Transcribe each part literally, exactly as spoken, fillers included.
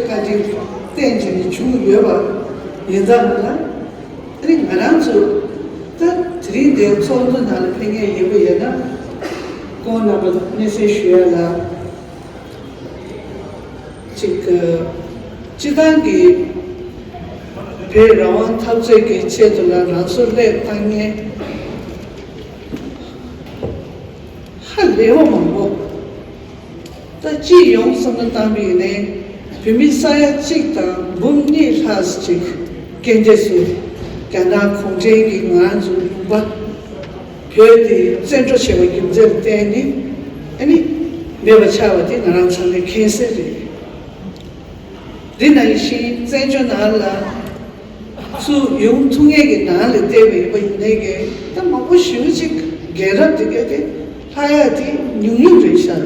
བཀའ་དྲིན་བརྟེན་བྱས་ནས་བྱུང་ཡོད་པ་ཡིན་ཙང་ལ། ཨ་ནི་ང་རང་ཚོ་ད་དེ་རིང་འདིའི་ཚོགས་འདུ་ནང་ལ་ཕེབས་མཁན་ཡིན་པ་ཡིན་ན། ཁོང་རྣམ་པ་ལ་སྙན་སེང་ཞུ་ཡ་ལ། གཅིག་སྤྱི་བཏང་གི་བོད་རང་དབང་འཐབ་རྩོད་ཀྱི་ཆེད་དུ་ལ་རང་སྲོག་བློས་བཏང་མཁན་ཧ་ལས་པ་མང་པོ། ད་སྤྱི་ཡོངས་བསམ་བློ་བཏང་བ་ཡིན་ནའི་བོད་མི་ས་ཡ་གཅིག་དང་འབུམ་གཉིས་ལྷག་ཅིག་རྐྱེན་འདས་སུ་རྒྱ་ནག་གུང་ཁྲན་གྱིས་ང་རང་ཚོའི་ལུང་པ་བོད་དེ་བཙན་འཕྲོག་བྱས་པའི་རྒྱུ་མཚན་ལ་བརྟེན་ནས་ཨ་ནི་མེད་པ་ཆགས་པ་དེ་ང་རང་ཚང་མས་མཁྱེན་གསལ་རེད། དེ་ནང་བཞིན་བཙན་བྱོལ་ནང་ལ་ཚུར་ཡོང་ཐུབ་མཁན་གྱི་ནང་ལ་བལྟས་པ་ཡིན་པ་ཡིན་ནའི་གི་ད་མང་པོ་ཞེ་པོ་ཅིག་རྒན་རབས་དེ་གས་དེ་ལྷག་ཡག་དེ་ཉུང་ཉུང་རེད་ཤག་ལ།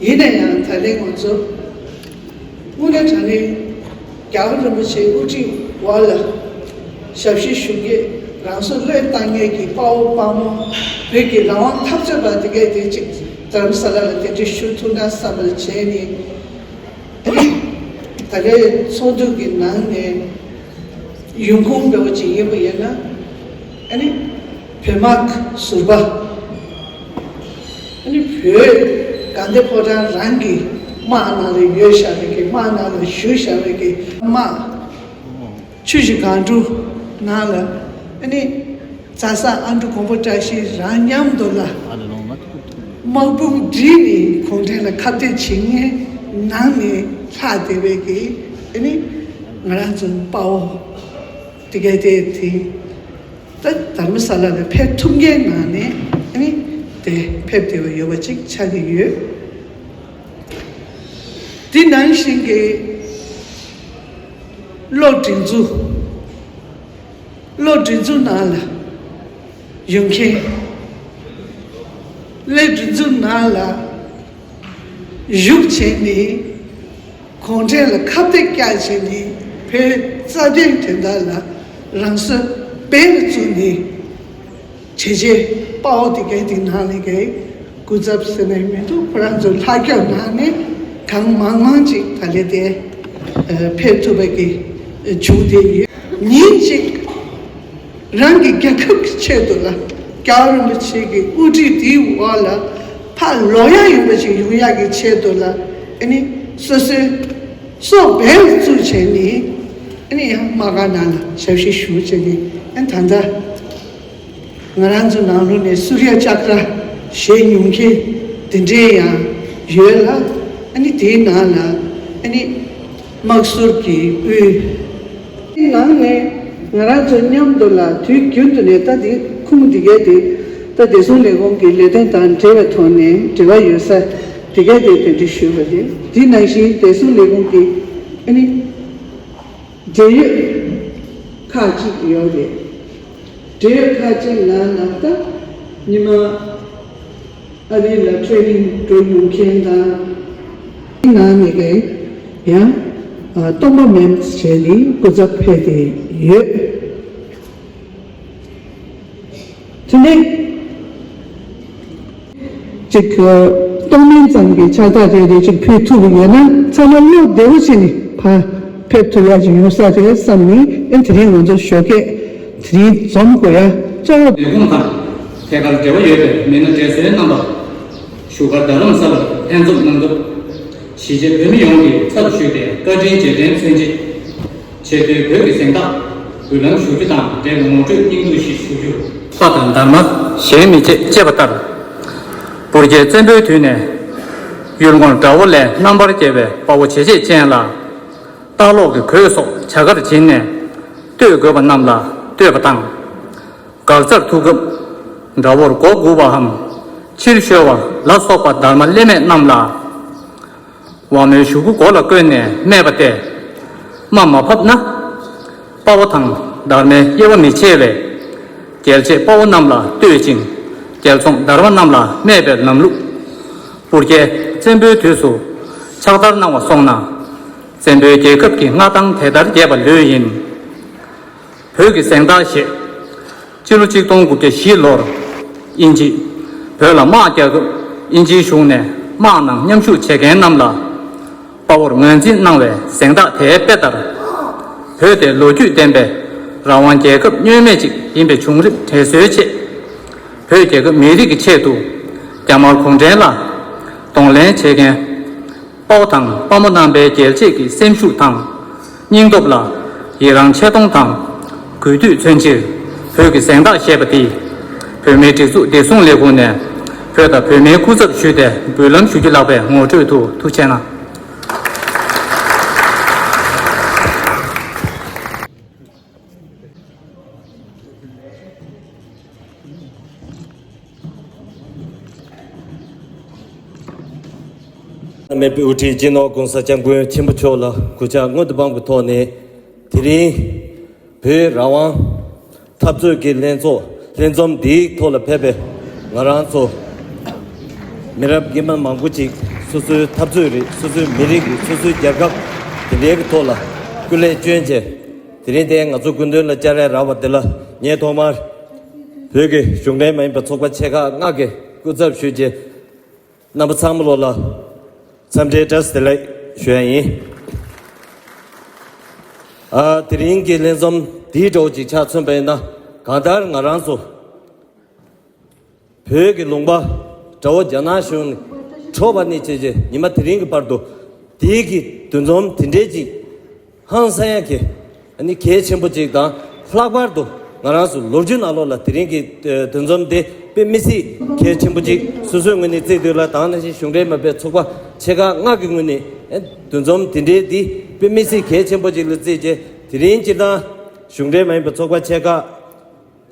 ཡིན་ན་ཡང་ད་ལན་ང་ཚོ་དངོས་གནས་དྲང་གནས་རྒྱལ་བ་རིན་པོ་ཆེའི་དབུ་ཁྲིད་འོག་ལ་ཞབས་ཕྱི་ཞུ་མཁན་རང་སྲོག་བློས་བཏང་མཁན་གྱི་དཔའ་བོ་དཔའ་མོ་བོད་ཀྱི་རང་དབང་འཐབ་རྩོད་པ་དེ་གས་དེ་ཅིག་རྡ་རམ་ས་ལ་ལ་གདན་འདྲེན་ཞུ་ཐུབ་ན་བསམ་པ་བྱས་ནས། ད་ལྟའི་ཚོགས་འདུ་གི་ནང་ནས་ཡོང་ཁུངས་འབེལ་བ་ཅིག་ཡིན་པ་ཡིན་ན། ཨ་ནི་བོད་དམག་ཟུར་པ། ཨ་ནི་བོད་དགའ་ལྡན་ཕོ་བྲང་རང་གི་དམག་ནང་ལ་ཡོད་བཞག་པའི་གི་དམག་ནང་ལ་བཞུགས་བཞག་པའི་གི་དམག་ཆུ་བཞི་སྒང་དྲུག་ནང་ལ་ཨ་ནི། རྩྭ་ས་ཨ་འབྲུག་མགོན་པོ་བཀྲ་ཤིས་རང་མཉམ་དུ་ལ་དམག་དཔུང་བསྒྲིགས་ནས་གུང་ཁྲན་ལ་ཁ་གཏད་བྱེད་མཁན་ནང་ནས་ལྷག་བསྡད་པའི་གི་ཨ་ནི་ང་རང་ཚོ་དཔའ་བོ་དེ་གས་དེ་དེ་ད་རྡ་རམ་ས་ལ་ལ་ཕེབས་ཐུབ་མཁན་ནང་ནས་ཨ་ནི་དེ་ཕེབས་བསྡད་པ་ཡོད་པ་ཅིག་ཆགས་ཀྱི་ཡོད། དེ་ནང་བཞིན་གྱི་གློག་སྒྲིག་འཛུགས། གློག་སྒྲིག་འཛུགས་ནང་ལ་ཡོང་མཁན། གློག་སྒྲིག་འཛུགས་ནང་ལ་བཞུགས་བྱས་ནས་གུང་ཁྲན་ལ་ཁ་གཏད་བཀྱག་བྱས་ནས་བོད་རྩ་དོན་དོན་དག་ལ་རང་སྲོག་འབེན་ལ་བཙུགས་ནས་བྱས་རྗེས་དཔའ་བོ་དེ་གའི་དེ་ནང་ལས་ཀའི་སྐུ་ཚབ་ཟེར་ནས་མི་འདུག་ཁོ་རང་ཚོ་ལྷ་སྐྱོང་ནང་ནས་གང་མང་མང་ཅིག་ད་ལས་དེ་ཕེབས་ཐུབ་པ་གི་བྱུང་བསྡད་ཡོད། ཉིན་གཅིག་རང་གི་རྒྱལ་ཁབ་ཀྱི་ཆེད་དུ་ལ་རྒྱལ་བ་རིན་པོ་ཆེ་གི་དབུ་ཁྲིད་དེའི་འོག་ལ་ཕར་ལོག་ཡག་ཡོང་པ་ཅིག་ཡོང་ཡག་གི་ཆེད་དུ་ལ་ཨ་ནི་སོ་སོའི་སྲོག་འབེན་ལ་བཙུགས་བྱས་ནས་ཨ་ནི་ཡང་དམག་སྒར་ནང་ལ་ཞབས་ཕྱི་ཞུ་བྱས་ནས་ཨ་ནི་ད་ལྟ། ང་རང་ཚོ་ནང་ལོགས་ནས་སུ་རི་ཡ་ལྕགས་ར་བཞེས་མྱོང་མཁན་དེ་འདྲའི་ཡང་ཡོད་ལ། ཨ་ནི་དེའི་ནང་ལ་ཨ་ནི་དམག་ཟུར་གྱི་དབུས། དེའི་ནང་ནས་ང་རང་ཚོ་མཉམ་དུ་ལ་དུས་རྒྱུན་དུ་ནས་ད་དེ་ཁུངས་འདི་གས་དེ་ད་བདེ་སྲུང་ལས་ཁུངས་ཀྱི་ལས་དོན་དང་འབྲེལ་བའི་ཐོག་ནས་འབྲེལ་བ་ཡོད་ས་དེ་གས་དེ་གདན་འདྲེན་ཞུས་པ་རེད། དེ་ནང་བཞིན་བདེ་སྲུང་ལས་ཁུངས་ཀྱི་ཨ་ནི། འབྲེལ་ཡོད་ཁག་ཅིག་ཡོད་རེད། འབྲེལ་ཡོད་ཁག་ཅིག་ནང་ནང་ད་ཉི་མ་ཨ་རི་ལ་ཊེ་རེ་ནིང་འགྲོ་ཡོང་མཁན་དང་། ནང་ནས་ཀྱང་ཡང་སྟོང་པ་མེད་བྱས་ནས་སྐུ་ཚབ་ཕེབས་ཏེ་ཡོད། དེ་ནས་ཅིག་གཏོང་ལེན་ཙམ་གྱི་ཕྱག་རྟགས་རེ་རེ་ཅིག་ཕུལ་ཐུབ་པ་ཡོད་ན་ཚང་མ་བློ་བདེ་པོ་བྱས་ནས་ཕར་ཕེབས་ཐུབ་ཡག་ཅིག་ཡོང་ས་རེད་བསམ་ནས་ཨེ་དེ་རིང་ང་ཚོ་ཞོགས་ཀས་དེ་རིང་འཛོམས་དགོས་ཡ་གཙོ་བོ། ལས་ཁུངས་དང་ཐད་ཀར་འབྲེལ་བ་ཡོད་པའི་མི་སྣ་འདྲ་བཟོའི་རྣམ་པ་བཞུགས་སྒར་རྡ་རམ་ས་ལར་ལྷན་འཛོམས་གནང་སྐབས་གཞིས་བྱེས་བོད་མི་ཡོངས་ཀྱི་ཚབ་ཏུ་ཞུས་ཏེ་བཀའ་དྲིན་རྗེས་དྲན་མཚོན་ཆེད། ཆེས་མཐོའི་བོད་ཀྱི་གཟེངས་རྟགས་འབུལ་ལམ་ཞུ་རྒྱུ་དང་འབྲེལ་ངོ་སྤྲོད་སྙིང་བསྡུས་ཤིག་ཞུ་རྒྱུར། པ་དང་སྡར་མ་གཞན་མི་བྱེད་ཅེས་པ་ལྟར། སྤུར་རྒྱལ་བཙན་པོའི་དུས་ནས་ཡུལ་ངོར་དགྲ་བོ་ལས་རྣམ་པར་རྒྱལ་བའི་དཔའ་བོ་བྱེ་བྱེད་ཅན་ལ་ལྟ་ལོག་གི་གོས་སོགས་བྱ་དགར་བྱིན་ནས་བསྟོད་དགོས་པ་རྣམས་ལ་བསྟོད་པ་དང་། དགག་བྱར་ཐུག་སྐབས་དགྲ་བོར་མགོ་སྒུར་བའམ་ཕྱིར་བཤོལ་བ་ལ་སོགས་པ་སྡར་མ་ལེན་མེད་རྣམས་ལ། དབང་མོའི་གཞུག་གུ་མགོ་ལ་བསྐོན་ནས་སྨྲས་པ་སྟེ། རྨ་མ་ཕབ་ན། དཔའ་བོ་དང་སྡར་མའི་དབྱེ་བ་མི་ཕྱེ་བས། རྒྱལ་བྱེད་དཔའ་བོ་རྣམས་ལ་བསྟོད་ཅིང་། རྒྱལ་འཛོམས་སྡར་མ་རྣམས་ལ་སྨྲས་པའི་ལམ་ལུགས། སྤུར་རྒྱལ་བཙན་པོའི་དུས་སུ་ཕྱག་བསྟར་གནང་བ་སོང་ན། བཙན་པོའི་རྒྱལ་ཁབ་ཀྱི་མངའ་ཐང་དེ་ལྟར་རྒྱས་པ་ལོས་ཡིན། བོད་ཀྱི་གཟེངས་རྟགས་ཞེས། སྤྱི་ལོ་གཅིག་སྟོང་དགུ་བརྒྱ་བཞི་ལོར་དབྱིན་ཇི་བོད་ལ་དམག་རྒྱག་སྐབས་དབྱིན་ཇིའི་གཞུང་ནས་དམག་ནང་མཉམ་ཞུགས་བྱེད་མཁན་རྣམས་ལ་ དཔའ་བོར་ངོས་འཛིན་གནང་བའི་གཟེངས་རྟགས་དེའི་དཔེ་ལྟར། བོད་དེ་ལོ་རྒྱུས་ལྡན་པའི་རང་དབང་རྒྱལ་ཁབ་བསྙོན་མེད་ཅིག་ཡིན་པའི་བྱུང་རིམ་དྲན་གསོའི་ཆེད། བོད་རྒྱལ་ཁབ་མི་རིགས་ཀྱི་ཆེད་དུ་རྒྱ་དམར་གུང་ཁྲན་ལ་གདོང་ལེན་བྱེད་མཁན་དཔའ་བོ་དང་དཔའ་མོ་རྣམ་པའི་རྒྱལ་གཅེས་ཀྱི་སེམས་ཤུགས་དང་། སྙིང་སྟོབས་ལ་ཡི་རང་ཆེ་མཐོང་དང་། གུས་འདུད་མཚོན་ཕྱིར་བོད་ཀྱི་གཟེངས་རྟགས་ཞེས་པ་འདི་བོད་མིའི་སྒྲིག་འཛུགས་བདེ་སྲུང་ལས་ཁུངས་ནས་བོད་དང་བོད་མིའི་སྐུ་ཚབ་ཞུས་ཏེ་འབུལ་ལམ་ཞུ་རྒྱུ་ལགས་པས་ངོ་སྤྲོད་དུ་ཐུགས་རྗེ་གནང་། མེད་པའི་དབུ་ཁྲིད་སྤྱི་ནོར་༸གོང་ས་༸སྐྱབས་མགོན་ཆེན་པོ་མཆོག་ལ་གུས་ཕྱག་སྔོན་དུ་བབས་ཀྱི་ཐོག་ནས། དེ་རིང་བོད་རང་དབང་འཐབ་རྩོད་ཀྱི་ལྷན་ཚོགས་ལྷན་འཛོམས་འདིའི་ཐོག་ལ་ཕེབས་པའི་ང་རང་ཚོ་མི་རབས་རྒན་པ་མང་པོ་ཅིག་སོ་སོའི་འཐབ་རྩོད་རེད། སོ་སོའི་མི་རིགས་རེད། སོ་སོའི་རྒྱལ་ཁབ་དེ་འདྲའི་གི་ཐོག་ལ་སྐུ་ལས་བསྐྱོན་བྱས། དེ་རིང་དེ་ང་ཚོ་སྐུ་མདུན་ལ་བཅར་ཡ་རག་པ་དེ་ལ་ངས་ཐོག་མར་བོད་ཀྱི་གཞུང་འབྲེལ་མ་ཡིན་པའི་ཚོགས་པ་ཆེ་ཁག་ལྔ་གི་སྐུ་ཚབ་ཞུས་བྱས། རྣམ་པ་ཚང་མ་ལོ་ལ་འཚམས་འདྲིའི་བཀྲ་ཤིས་བདེ་ལེགས་ཞུ་ཡ་ཡིན། ཨ། དེ་རིང་གི་ལྷན་འཛོམས་འདིའི་འགྲོ་བ་ཅིག་ཆ་མཚོན་པ་ཡིན་ན། གང་ལྟར་ང་རང་ཚོ་བོད་ཀྱི་ལུང་པ་དགྲ་བོ་རྒྱ་ནག་གཞུང་ནས་འཕྲོག་པ་ནས་བྱས་རྗེས་ཉི་མ་དེ་རིང་གི་བར་དུ་དེའི་གི་འདུ་འཛོམས་དེ་འདྲའི་ཅིག་ཧང་སང་ཡ་གི་ཨ་ནི་གལ་ཆེན་པོ་ཅིག་དང་། ལྷག་པར་དུ་ང་རང་ཚོ་ལོ་རྒྱུས་ནང་ལོགས་ལ་དེ་རིང་གི་ཨ་འདུ་འཛོམས་དེ་དཔེ་མི་སྲིད་གལ་ཆེན་པོ་ཅིག་སོ་སོའི་ངོས་ནས་བརྩིས་དུས་ལ། དེ་ནང་བཞིན་གཞུང་འབྲེལ་མ་ཡིན་པའི་ཚོགས་པ་ཆེ་ཁག་ལྔ་གི་ངོས་ནས་ཨ་འདུ་འཛོམས་དེ་འདྲའི་འདི་དཔེ་མི་སྲིད་གལ་ཆེན་པོ་ཅིག་ལ་བརྩིས་རྗེས། དེ་རིང་སྤྱིར་བཏང་གཞུང་འབྲེལ་མ་ཡིན་པའི་ཚོགས་པ་ཆེ་ཁག་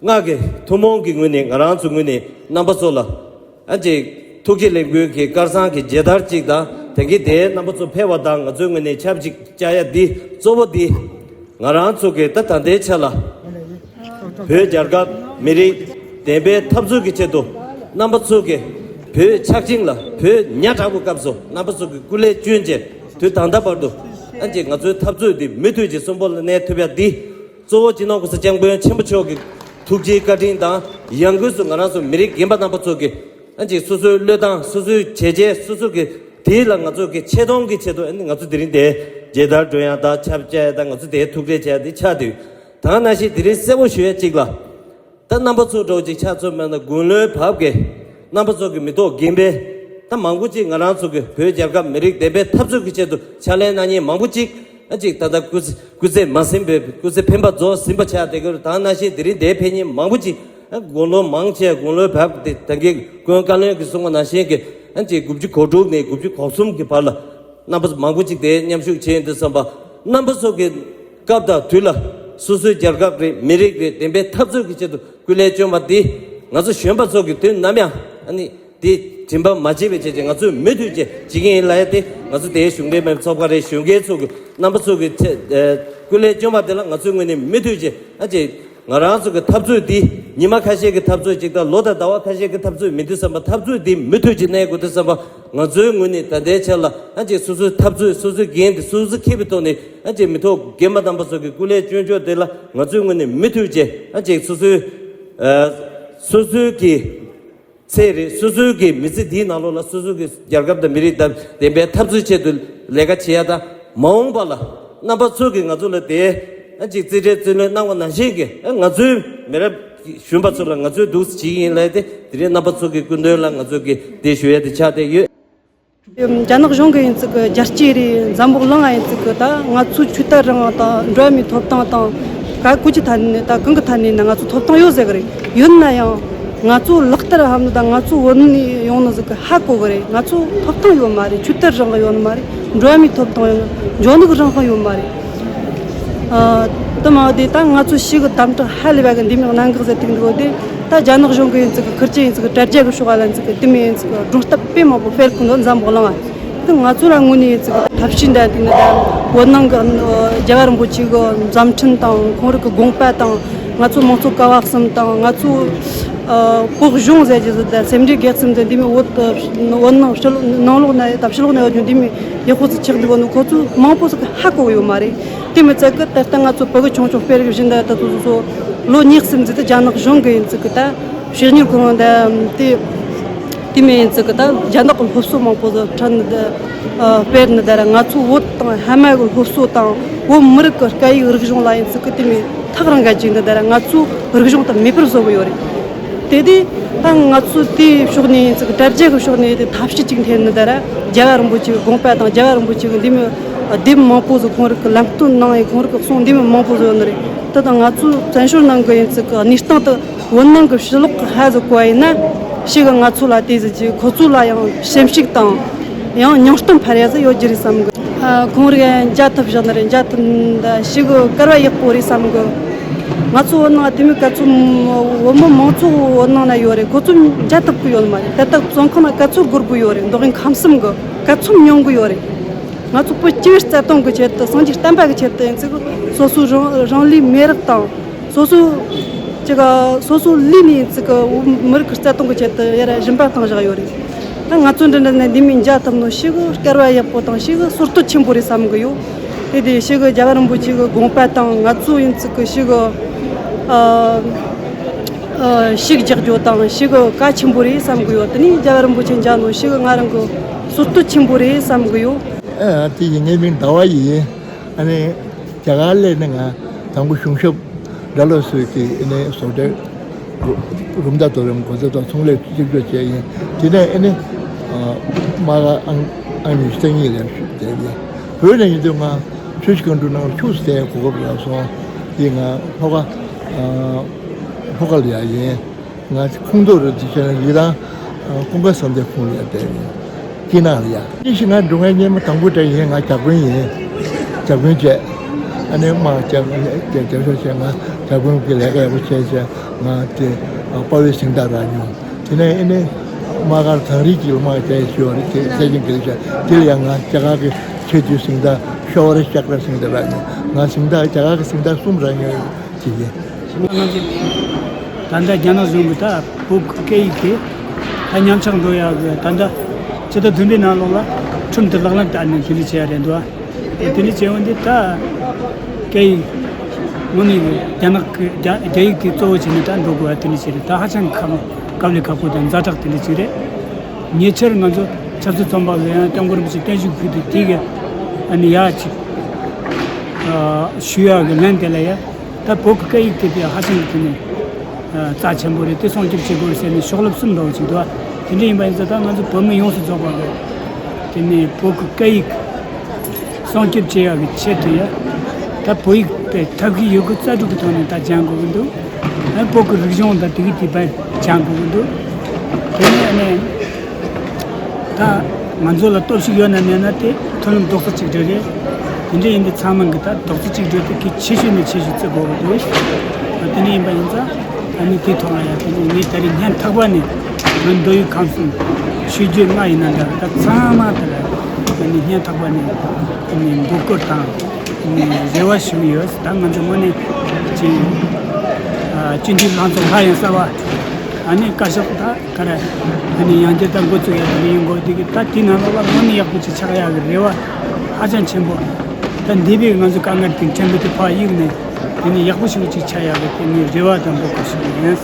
ལྔ་གི་ཐུན་མོང་གི་ངོས་ནས་ང་རང་ཚོའི་ངོས་ནས་རྣམ་པ་ཚོ་ལ་ཨ་ཅེ་ཐུགས་རྗེ་ལེགས་འབུལ་གྱི་སྐལ་བཟང་གི་མཇལ་དར་ཅིག་དང་། དེང་གི་དེའི་རྣམ་པ་ཚོ་ཕེབས་པ་དང་ང་ཚོའི་ངོས་ནས་ཆབས་ཅིག་བཅར་ཡ་འདི་གཙོ་བོ་འདི་ང་རང་ཚོ་གི་ད་ད་ལྟའི་ཆ་ལ་བོད་རྒྱལ་ཁབ་མི་རིགས་བདེན་པའི་འཐབ་རྩོད་ཀྱི་ཆེད་དུ་རྣམ་པ་ཚོ་གི་བོད་ཆགས་ཞེན་ལ་བོད་ཉ་དྲག་པོའི་སྐབས་སུ་རྣམ་པ་ཚོ་གི་སྐུ་ལས་བསྐྱོན་བྱས། དུས་ད་ལྟ་བར་དུ་ཨ་ཅེ་ང་ཚོའི་འཐབ་རྩོད་འདི་མུ་མཐུད་ཀྱིས་གསོན་པོ་ལ་གནས་ཐུབ་ཡ་འདི། གཙོ་བོ་སྤྱི་ནོར་༸གོང་ས་༸སྐྱབས་མགོན་ཆེན་པོ་མཆོག་གི་ཐུགས་རྗེའི་བཀའ་དྲིན་དང་། ཡང་སྒོས་སུ་ང་རང་ཚོ་མི་རིགས་རྒན་པ་རྣམ་པ་ཚོ་གིས་ཨ་ཅེ་སོ་སོའི་བློས་བཏང་། སོ་སོའི་བྱས་རྗེས། སོ་སོ་གི་དེ་ལ་ང་ཚོ་གི་ཆེ་མཐོང་གི་ཆེད་དུ་ཨ་ནི་ང་ཚོ་དེ་རིང་དེ་མཇལ་དར་སྒྲོན་ཡ་དང་ཆབ་བཅར་ཡ་དང་། ང་ཚོ་དེ་ཐུགས་རེ་བྱས་ཡ་དེ་ཆགས་བསྡད་ཡོད། ད་ནང་བཞིན་དེ་རིང་གསལ་པོ་ཞུ་ཡ་གཅིག་ལ། ད་རྣམ་པ་ཚོ་འདྲ་བོ་ཅིག་ཆ་མཚོན་པ་ན་དགུང་ལོའི་བབ་ཀྱི་རྣམ་པ་ཚོ་གི་མི་ཐོག་རྒན་པའི་ད་མང་པོ་ཅིག་ང་རང་ཚོ་གི་བོད་རྒྱལ་ཁབ་མི་རིགས་བདེན་པའི་འཐབ་རྩོད་ཀྱི་ཆེད་དུ་ཕྱག་ལས་གནང་མཁན་མང་པོ་ཅིག་ཨ་ཅིག་ད་ལྟ་སྐུ་ཚེ་སྐུ་ཚེ་མ་ཟིན་པའི། སྐུ་ཚེ་འཕེན་པ་རྫོགས་ཟིན་པ་ཆགས་བསྡད་ཀྱི་ཡོད། ད་ནང་བཞིན་དེ་རིང་འདིར་ཕེབས་མཁན་མང་པོ་ཅིག་ཨ་དགུང་ལོ་མང་ཆེ་བ་དགུང་ལོའི་བབ་དེ་ད་གིན་ཀུན་བཀའ་བློན་གྱིས་གསུངས་པ་ནང་བཞིན་གྱི་ཨ་ཅིག་དགུ་བཅུ་གོ་དྲུག་ནས་དགུ་བཅུ་གོ་གསུམ་གྱི་བར་ལ་རྣམ་པ་མང་པོ་ཅིག་དེ་མཉམ་ཞུགས་བྱས་ཡོང་དུས་ཙམ་པ། རྣམ་པ་ཚོ་གི་སྐབས་དང་དུས་ལ་སོ་སོའི་རྒྱལ་ཁབ་རེད། མི་རིགས་རེད། བདེན་པའི་འཐབ་རྩོད་ཀྱི་ཆེད་དུ་སྐུ་ལས་བསྐྱོན་པ་འདི་ང་ཚོ་གཞོན་པ་ཚོ་གི་དུས་ནམ་ཡང་ཨ་ནི་དེ་དྲན་པ་མ་བརྗེད་པའི་ཆེད་ཀྱི་ང་ཚོས་མུ་མཐུད་ཀྱི་བྱེད་ཀྱི་ཡིན་ལབ་ཡ་དེ། ང་ཚོ་དེའི་གཞུང་འབྲེལ་མ་ཡིན་པའི་ཚོགས་པ་རེད། གཞོན་སྐྱེས་ཚོ་གི་རྣམ་པ་ཚོ་གི་ཆེད་ཨ་སྐུ་ལས་བསྐྱོན་པ་དེ་ལ་ང་ཚོའི་ངོས་ནས་མུ་མཐུད་ཀྱི་ཨ་ཅེ་ང་རང་ཚོ་གི་འཐབ་རྩོད་འདི་ཉི་མ་ཁ་ཤས་ཀྱི་འཐབ་རྩོད་ཅིག་དང་། ལོ་དང་ཟླ་བ་ཁ་ཤས་ཀྱི་འཐབ་རྩོད་མིན་དུས་ཙམ་པ། འཐབ་རྩོད་འདི་མུ་མཐུད་ཀྱི་གནས་དགོས་དུས་ཙམ་པ། ང་ཚོའི་ངོས་ནས་ད་ལྟའི་ཆ་ལ་ཨ་ཅེ་སོ་སོའི་འཐབ་རྩོད། སོ་སོའི་འགན་དེ་སོ་སོ་འཁྱེར་བའི་ཐོག་ནས་ཨ་ཅེ་མི་ཐོག་རྒན་པ་རྣམ་པ་ཚོ་གི་སྐུ་ལས་བསྐྱོན་ཕྱོགས་དེ་ལ་ང་ཚོའི་ངོས་ནས་མུ་མཐུད་བྱས། ཨ་ཅེ་སོ་སོའི་ཨ་སོ་སོའི་གི་ཚེ་རེད། སོ་སོའི་གི་མི་ཚེ་འདིའི་ནང་ལོགས་ལ་སོ་སོ་གི་རྒྱལ་ཁབ་དང་མི་རིགས་དང་བདེན་པའི་འཐབ་རྩོད་ཆེད་དུ་ལས་ཀ་བྱེད་ཡ་དང་། མ་འོངས་པ་ལ་རྣམ་པ་ཚོ་གིས་ང་ཚོ་ལ་དེ་ཨ་ཅིག་རྩིས་སྤྲོད་རྩིས་ལེན་གནང་བ་ནང་བཞིན་གྱི་ཨ་ང་ཚོའི་མི་རབས་གཞོན་པ་ཚོ་ལ་ང་ཚོས་འདུག་སེ་བྱེད་ཀྱི་ཡིན་ལབ་དེ། དེ་རིང་རྣམ་པ་ཚོ་གི་སྐུ་མདུན་ལ་ང་ཚོ་གིས་དེ་ཞུ་ཡ་དེ་ཆགས་བསྡད་ཡོད། རྒྱ་ནག་གཞུང་གི་ཡིན་ཙི་གི་རྒྱལ་གཅེས་རེད། འཛམ་བུ་གླིང་ང་ཡིན་ཙི་གི་ད་ང་ཚོའི་ཆོས་དད་རང་དབང་དང་འགྲོ་བ་མིའི་ཐོབ་ཐང་དང་ག་གུ་ཅི་ཐད་ནས་ད་གང་གི་ཐད་ནས་ན་ང་ཚོ་ཐོབ་ཐང་ཡོད་ཟེར་གི་རེད། ཡོད་ན་ཡང་ང་ཚོ་ལག་བསྟར་ཧམ་ནི་དང་ང་ཚོ་བོད་ནས་ཡོང་ནི་ཟིག་གི་ཧ་གོ་གི་རེད། ང་ཚོ་ཐོབ་ཐང་ཡོད་མ་རེད། ཆོས་དད་རང་དབང་ཡོད་མ་རེད། འགྲོ་བ་མིའི་ཐོབ་ཐང་ཡོད། འཇོན་ནུས་རང་དབང་ཡོད་མ་རེད། ཨ། དེ་མ་དེ་ད་ང་ཚོ་ཞིག་གི་དམ་དྲག་ཧ་ལས་པ་གི་འདི་མི་གནད་འགག་ཟེར་ཐུག་འདུག་དེ་ད་རྒྱ་ནག་གཞུང་གི་ཡིན་ཙི་གི་ཁུར་ཆེ་ཡིན་ཙི་གི་དྲ་རྒྱ་གི་ཕྱོགས་ལ་ཡིན་ཙི་གི་དེ་མི་ཡིན་ཙི་གི་སྒྲུང་གཏམ་དཔེ་མང་པོ་སྤེལ་གི་འདུག་འཛམ་བུ་གླིང་ང་། དེ་ང་ཚོ་ལ་དངོས་ནས་ཡིན་ཙི་གི་ཐབས་ཤེས་འདྲ་དེ་ནི་ད་བོད་ནང་གི་རྒྱལ་བ་རིན་པོ་ཆེ་གི་མཛད་འཕྲིན་དང་ཁོང་རང་གི་དགོངས་པ་དང་། ང་ཚོ་མང་གཙོ་ཀ་བ་གསུམ་དང་། ང་ཚོ་ཨ་བོད་གཞུང་ཟེར་རྒྱུ་ཟིག་དང་སེམས་འགྲེལ་གེགས་སེམས་ཟེར་འདི་མི་བོད་དུ་བོད་ནང་ཕྱི་ལོགས་ནང་ལོགས་ན་ཡོད་དང་ཕྱི་ལོགས་ན་ཡོད་རྒྱུ་འདི་མི་ཡག་པོ་ཟིག་ཆགས་འདུག་གོ་ནོ་ཁོ་ཚོ་མང་པོ་ཟིག་ཧ་གོ་ཡོད་མ་རེད། དེ་མི་ཚད་གི་ད་ལྟ་ང་ཚོ་བོད་གི་ཆུང་ཆུང་དཔེ་རིགས་བཞིན་དུ་ད་དུ་སོ་ལོ་གཉིས་གསུམ་ཙམ་དུ་རྒྱ་ནག་གཞུང་གི་ཡིན་ཙི་གི་ད་ཕྱི་ཉུལ་གང་ད་དེ་ དེ་མིན་ཡིན་ཙི་གི་ད་རྒྱ་ནག་གི་སློབ་གསོ་མང་པོ་ཟིག་ཁྲིད་ནི་ད་ཨ་སྤེལ་ནི་ད་ར། ང་ཚོ་བོད་དང་ཧ་མ་གི་སློབ་གསོ་དང་བོད་མི་རིགས་ཀྱི་སྐད་ཡིག་རིག་གཞུང་ལ་ཡིན་ཙི་གི་དེ་མིན་ཐག་རིང་ག་ཅིག་འདི་ད་ར་ང་ཚོའི་རིག་གཞུང་དེ་མེད་པར་བཟོ་གི་ཡོད་རེད། དེ་དུས་ད་ང་ཚོ་དེའི་ཕྱོགས་ནས་ཡིན་ཙི་གི་དྲ་རྒྱ་གི་ཕྱོགས་ནས་དེ་ཐབས་ཤེས་ཅིག་འཐེན་ནི་ད་ར། རྒྱལ་བ་རིན་པོ་ཆེ་གི་དགོངས་པ་དང་རྒྱལ་བ་རིན་པོ་ཆེ་གི་འདི་མོ་དེབ་མང་པོ་ཟིག་ཁོང་རང་གི་ལམ་སྟོན་གནང་ཡི། ཁོང་རང་གི་གསུང་འདི་མོ་མང་པོ་ཟིག་ཡོད་ནི་རེད། ད་ད་ང་ཚོའི་བཙན་བྱོལ་ནང་གི་ཡིན་ཙི་གི་གནས་སྟངས་དེ་བོད་ནང་གི་ཕྱི་ལོགས་གི་ཧ་ཟིག་གོ་ཡིན་ན་ཞིག་གི་ང་ཚོ་ལ་དེ་ཟིག་གི་ཁོ་ཚོ་ལ་ཡང་ཞིབ་འཇུག་དང་ཡང་སྙིང་སྟོབས་འཕར་ཡ་ཟིག་ཡོད་རྒྱུ་རེད་བསམ་གི། ཨ། ཁོང་རང་མཇལ་ཐུབ་བཞག་ནི་རེད། མཇལ་ཐུབ་ད་ཞིག་གི་སྐལ་བ་ཡག་པོ་རེད་བསམ་གི། ང་ཚོ་བོད་ནང་དེ་མོ་ག་ཚོད་བོད་མི་མང་ཚོགས་བོད་ནང་ན་ཡོད་རེད། ཁོ་ཚོ་མཇལ་ཐུབ་གི་ཡོད་ནི་མ་རེད། ད་ལྟ་བཙོན་ཁང་ན་ག་ཚོད་སྒོར་བུ་ཡོད་རེད། མདོ་དབུས་ཁམས་གསུམ་གི་ག་ཚོད་མྱོང་གི་ཡོད་རེད། ང་ཚོ་བོད་སྤྱི་པའི་རྩ་དོན་གྱི་ཆེད་དུ་སངས་རྒྱས་བསྟན་པ་གི་ཆེད་དུ་ཡིན་ཙི་གི་སོ་སོའི་རང་རང་ལུས་མེ་རག་དང་སོ་སོའི་ཅི་ག་སོ་སོའི་ལུས་ནས་ཡིན་ཙི་གི་མི་རིགས་ཀྱི་རྩ་དོན་གྱི་ཆེད་དུ་ཡར་སྦྱིན་པ་བཏང་བཞག་ཡོད་རེད། ད་ང་ཚོ་འདི་འདྲ་ནས་འདི་མོ་མཇལ་ཐུབ་ནོ་ཞེ་གི་སྐལ་བ་ཡག་པོ་དང་ཞེ་གི་བསོད་བདེ་ཆེན་པོ་རེད་བསམ་གི་ཡོད། དེ་དེ་ཞེ་གི་རྒྱལ་བ་རིན་པོ་ཆེ་གི་དགོངས་པ་དང་ང་ཚོ་ཡིན་ཙི་གི་ཞེ་གི་ཨ་ཨ་ཤུགས་རྒྱག་རྒྱུ་དང་ཞེ་གི་གལ་ཆེན་པོ་རེད་བསམ་གི་ཡོད། དེ་ནས་རྒྱལ་བ་རིན་པོ་ཆེ་མཇལ་ནོ་ཞེ་གི་ང་རང་གི་བསོད་བདེ་ཆེན་པོ་རེད་བསམ་གི་ཡོད། ཨ། དེ་ཡིན། ངའི་མིང་ཟླ་བ་ཡིན། ཨ་ནི་རྒྱ་གར་སླེབས་ནས་ང་དང་པོ་གཞུང་ཞབས་སྒྲ་སློབ་ཟུར་གྱི་ཨ་ནི་བཟོ་གྲྭའི་རུམ་བདག་དོ་དམ་འགོ་འཛིན་དང་ཚོང་ལས་གཅིག་སྒྲིལ་བྱས་ཡིན། དེ་ནས་ཨ་ནི་ཨ་མ་ག་ཨང་ཨང་ཉི་ཤུ་རྩ་གཉིས་ལ་བཞུགས་བསྡད་ཡིན། བོད་ནས་ཡིན་དུས་ང་ཆུ་བཞི་སྒང་དྲུག་ནང་ལ་ཁྱུག་ཙམ་བསྡད་གོ་སྐབས་རག་སོང་། དེ་ང་ལྷོ་ཁ་ཨ་ལྷོ་ཁ་ལ་ཡ་ཡིན། ང་ཁོངས་གཏོགས་རེད། དེ་བྱས་ན་ཡི་རང་ཀུན་དགའ་བསམ་གཏན་ཁོངས་ལ་བསྡད་ཡོད། སྐྱིད་སྣང་ལ་ཡ། དེ་བཞིན་ང་འགྲོ་མཁན་སྔོན་མ་དང་པོ་དེ་ཡིན། ང་ཇ་དགོན་ཡིན། ཇ་དགོན་བྱས། ཨ་ནི་དམག་རྒྱབ་རྒྱབ་རྒྱབ་ཤོག་བྱས། ང་ཇ་དགོན་གྱི་ལས་ཀ་ཡག་པོ་བྱས་བྱས། ང་དེ་དཔའ་བོའི་གཟེངས་རྟགས་རག་མྱོང་། དེ་ནས་ཨ་ནི་དམག་སྒར་གངས་རི་དཀྱིལ་དམག་རྒྱག་ཡས་ཞུ་བ་རེད། དེ་སྲས་ཆེན་དགེ་ལེགས་ཤག་དེ་ལ་ཡང་ང་རྒྱ་གར་གྱི་ཆེས་མཐོའི་གཟེངས་རྟགས་ཤོ་བ་རི་ཤ་ཀྲ་གཟེངས་རྟགས་རག་མྱོང་། ང་གཟེངས་རྟགས་རྒྱ་གར་གྱི་གཟེངས་རྟགས་གསུམ་རག་མྱོང་ཡོད། ཅིག་ཡིན། ང་ཚོ་ད་ལྟ་རྒྱ་ནག་གཞུང་གིས་ད་བོད་ཀྱི་སྐད་ཡིག་དེ་ད་ཉམས་ཆག་འགྲོ་ཡག་གི་ད་ལྟ་ཕྱི་ཟླ་བདུན་པའི་ནང་ལོགས་ལ་ཁྲིམས་དེ་ལག་ལེན་བསྟར་ནས་དེ་འདྲ་བྱས་ཡ་རེད་འདུག་དེ་འདྲ་བྱས་འོང་དུས་ད་སྐད་ཡིག་དངོས་གནས་རྒྱ་ནག་གི་རྒྱ་རྒྱ་ཡིག་དེ་གཙོ་བོ་བྱས་ནས་ད་འགྲོ་དགོས་པ་དེ་འདྲ་ཞིག་རེད། ད་ཧ་ཅང་གི་ཁག་དཀའ་ལས་ཁག་པོ་དང་ཛ་དྲག་དེ་འདྲ་ཞིག་རེད། ཉེ་ཆར་ང་ཚོ་ཆབ་སྲིད་བཙོན་པ་ལ་ཡང་སྐྱབས་མགོན་རིན་པོ་ཆེ་བརྟན་བཞུགས་ཕུལ་དུས་དེ་གི་ཨ་ནི་ཡ་ཅིག་ཞུ་ཡག་གི་ལན་དེ་ལ་ཡ། ད་བོད་ཀྱི་སྐད་ཡིག་དེ་དེ་ཧ་ཅང་གི་དེ་ནས་རྩ་ཆེན་པོ་རེད། དེ་སྲུང་སྐྱོབ་བྱེད་དགོས་ཟེར་ནས་ཤོག་ལེབ་གསུམ་འདྲ་བོ་ཅིག་འདུག་དེ་འདྲ་ཡིན་པ་ཡིན་ཙང་ད་ང་ཚོ་བོད་མི་ཡོངས་སུ་རྫོགས་པ་གི་དེ་ནས་བོད་ཀྱི་སྐད་ཡིག་སྲུང་སྐྱོབ་བྱེད་ཡག་གི་ཆེད་དུ་ཡ། ད་བོད་ཡིག་དེ་ཐབས་ཤེས་ཡོད་རྒུ་རྩལ་སྤྲུགས་ཀྱི་ཐོག་ནས་ད་སྦྱང་དགོས་ཀྱི་འདུག་ཨ་བོད་ཀྱི་རིག་གཞུང་དང་དེ་གི་དེ་བས་སྦྱང་དགོས་ཀྱི་འདུག་དེ་ནས་ཨ་ནི། ད་ང་ཚོ་ལ་སྟོབས་ཤུགས་ཡོད་ན་མེད་ན་དེ་མཐུན་ལམ་རྡོག་རྩ་གཅིག་སྒྲིལ་རེད། དེ་འདྲ་ཡིན་དུས་ཚང་མ་གི་ད་རྡོག་རྩ་གཅིག་སྒྲིལ་དེ་གལ་ཆེ་ཤོས་ནས་ཆེ་ཤོས་བརྩི་དགོས་ཀྱི་འདུག་དེ་འདྲ་ཡིན་པ་ཡིན་ཙང་ཨ་ནི་དེའི་ཐོག་ལ་ཡང་དེ་ནི་ངས་ད་རེས་སྙན་ཐག་པ་ནས་ང་མདོ་དབུས་ཁམས་གསུམ་ཆོས་བརྒྱུད་ལྔ་ཡིན་ན་འདྲ་ད་ཚང་མ་དེ་ལ་ཨ་ནི་སྙན་ཐག་པ་ནས་ཨ་ནི་འབོད་སྐུལ་དང་ཨ་ནི་རེ་བ་ཞུ་གི་ཡོད། ད་ང་ཚོ་དངོས་གནས་ཅིག་ཨ་སྤྱི་འཐུས་ལྷན་ཚོགས་སླར་ཡང་གསར་པ་ཨ་ནི་བཀའ་ཤག་ད། ག་རེ། ཨ་ནི་ཡང་བསྐྱར་ད་འགོ་བཙུགས་ཡག་དེ་ཡིན་དགོས་དེ་གི་ད་དེའི་ནང་ལོགས་ལ་དངོས་གནས་ཡག་པོ་ཅིག་ཆགས་ཡག་གི་རེ་བ་ཧ་ཅང་ཆེན་པོ། ད་འདས་པའི་ང་ཚོ་དཀའ་ངལ་དེ་ཕྲན་བུ་དེ་ཕར་གཡུགས་ནས་དེ་ནི་ཡག་པོ་ཞིག་ཅིག་ཆགས་ཡག་གི་དེ་ངའི་རེ་བ་དང་འབོད་སྐུལ་ཞུ་གི་ཡིན།